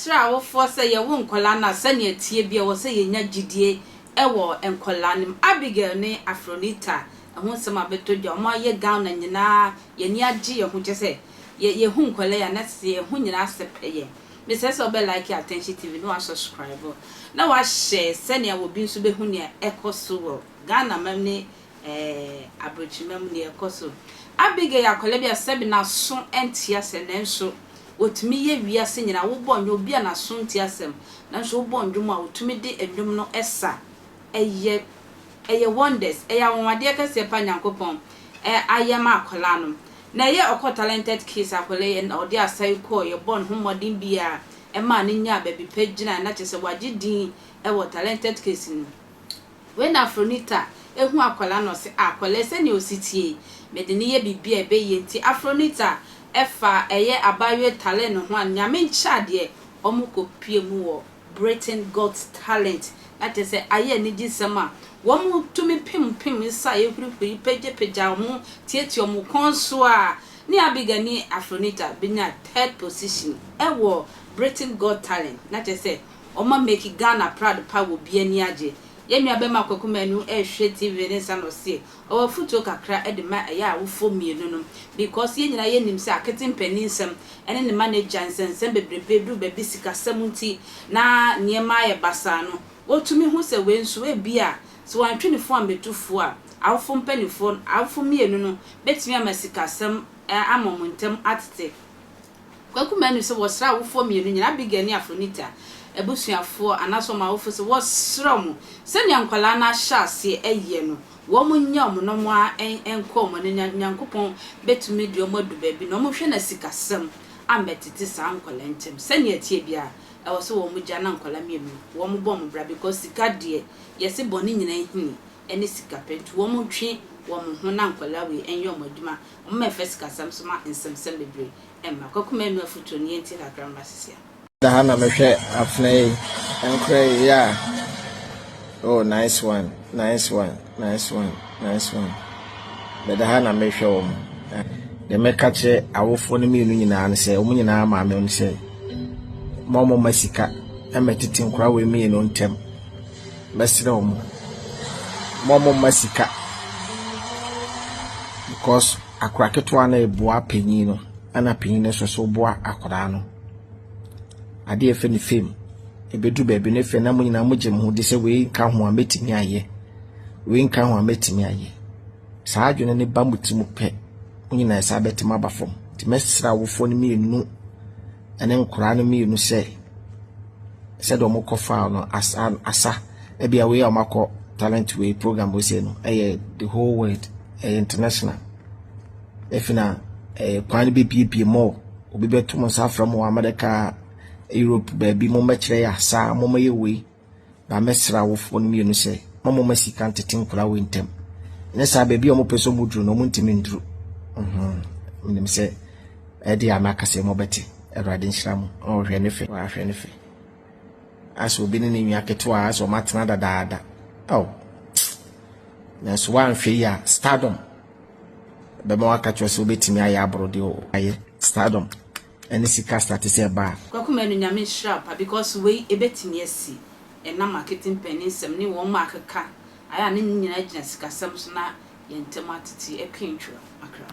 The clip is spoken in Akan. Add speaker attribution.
Speaker 1: Yɛbɛsrɛ awofoɔ sɛ yɛwo nkwadaa no a, sɛnea ɛteɛ biara ɛwɔ sɛ yɛnya gyidie wɔ nkwadaa no mu. Abigail ne Afronita ho nsɛm abɛtɔ dwa. Wɔayɛ Ghana nyinaa, yɛn ani agye yɛn ho. Kyerɛ sɛ, yɛ yɛhu nkwadaa yi a, na sɛ yɛn ho nyinaa asɛpɛ yɛn. Mesrɛ sɛ wobɛ like Attention TV na woasubscribe na woahyɛ sɛnea obi nso bɛhu nea ɛkɔ so wɔ Ghana man ne Ɛɛ, aburokyima mu nea ɛkɔ so. Abigail yɛ akwadaa bi a sɛbe n'aso nte asɛm nanso otumi yɛ wiase nyinaa. Wobɔ nnwom, obi a n'aso nte asɛm nanso wobɔ nnwom a otumi de nnwom no sa. Ɛyɛ ɛyɛ wonders, ɛyɛ anwanwadeɛ kɛseɛ pa Nyankopɔn ayɛ ama akwadaa no. Na ɛyɛ ɔkɔ Talented Kids akwadaa yi na ɔde asa yi kɔɔ, yɛbɔɔ ne ho mmɔden biara ɛmaa no nyaa baabi pa gyinae na kyerɛ sɛ wagye din wɔ Talented Kids no mu. Wei na Afronita hu akwadaa no ɔse ah akwadaa yi sɛnea ɔsi tie yi mede no yɛ biribi a ɛbɛyie nti Afronita fa ɛyɛ abaayewa tale no ho a Nyame nkyɛ adeɛ ɔmo kɔ pue mu wɔ Britain Got Talent na kyerɛ sɛ ayɛ anigyesɛm a wɔn tumi pem pem nsa hurihuri pagya pagya wɔn tiatia wɔn kɔn so a ne Abigail ne Afronita bɛnya third position ɛwɔ Britain Got Talent na kyerɛ sɛ Ɔma make Ghana proud pa wɔ bi ani agye. Yɛn nua bɛma Kwaku Manu rehwɛ TV ne nsa na ɔse ɔwɔ afutuo kakra de ma ɛyɛ awofoɔ mmienu no because yɛn nyinaa yɛnim sɛ akete mpanin nsɛm ne ne manager nsɛnsɛm bebrebe duru baabi sikasɛm nti na nneɛma ayɛ basaa no wɔtumi hu sɛ wei nso ebia sɛ wantwe ne fo ammɛtu fo a awofo mpaninfoɔ awofo mmienu no bɛtumi ama sikasɛm ama wɔn ntam atete. Kwaku Manu sɛ wɔsrɛ awofoɔ mmienu nyinaa, Abigail ne Afronita abusuafoɔ anaasɛ wɔn awofo sɛ wɔsrɛ wɔn sɛnea nkwadaa no ahyɛ aseɛ yɛ no, wɔn nyɛ wɔn na wɔn ara nkɔ wɔn anim na Nyankopɔn bɛtumi de wɔn adu baabi na wɔhwɛ na sikasɛm ammɛtete saa nkwadaa ntam. Sɛnea ɛteɛ biara ɛwɔ sɛ wɔn gya na nkwadaa mmienu wɔn bɔ wɔn bra because sika deɛ yɛse bɔne nyinaa hini ne sika pɛ nti wɔn ntwe wɔn ho na nkwadaa wei nyɛ wɔn adwuma, wɔn mmɛfa sikasɛm so ma nsɛmsɛm bebree mma. Kwaku Manu afutuo no yɛntie kakra mmra sisi a.
Speaker 2: Da ha na mehwɛ afena yi nkora yi yeah oh nice one nice one nice one nice one meda ha na mehwɛ wɔn deɛ mɛka kyerɛ awofoɔ no mmienu nyinaa no sɛ wɔn nyinaa maame no sɛ ma wɔn ma sika mmɛtete nkora wɔ mmienu ntɛm mɛsrɛ wɔn ma wɔn ma sika because akora ketewa no reboa panyin no ɛna panyin no nso so boa akwadaa no. Adeɛ a yɛfrɛ no fame, ɛbɛduru baabi no afei na mo nyinaa mogye mo ho di sɛ wei nka ho a mɛtumi ayɛ, wei nka ho a mɛtumi ayɛ. Saa adwene no ba mo ti mu pɛ, mo nyinaa saa bɛtumi aba fam. Nti mɛsrɛ awofoɔ no mmienu ne nkwadaa no mmienu sɛ sɛdeɛ wɔkɔfaa no asa asa ebia wei a wɔakɔ talent wei program wei sei no ɛyɛ the whole world ɛyɛ international. Afei na ɛɛ kwan no bɛbiebie more. Obi bɛto mo nsa afrɛ mo wɔ America, Europe baabi, mommɛkyerɛ yɛ asa, mommɛyɛ wei. Ba mɛsrɛ awofoɔ no mmienu sɛ, ma momma sika ntete nkwadaa wei ntam. Ɛnyɛ saa baabi a wɔpɛ sɛ wɔduru no, wɔntumi nduru. Menim sɛ ɛde a maka sɛ mobɛte. Awurade nhyira mo. Ɔhwɛ ne fɛ, wahwɛ ne fɛ. Asɛ obi ne ne nua ketewa asɛ wɔn atena dadaada. Oh. Nanso woanhwɛ yi a stardom bɛma waka kyerɛ sɛ wobɛtumi ayɛ aboro deɛ ayɛ stardom ɛne sika start sɛ ɛba a.
Speaker 1: Kwaku Manu Nyame nhyira wo pa because wei ɛbɛtumi asi ɛnam marketing panin nsɛm ne wɔn a akeka ayɛ a ne nyinaa gyina sikasɛm so na yɛn ntam atete ɛtwe ntwerɛ akra.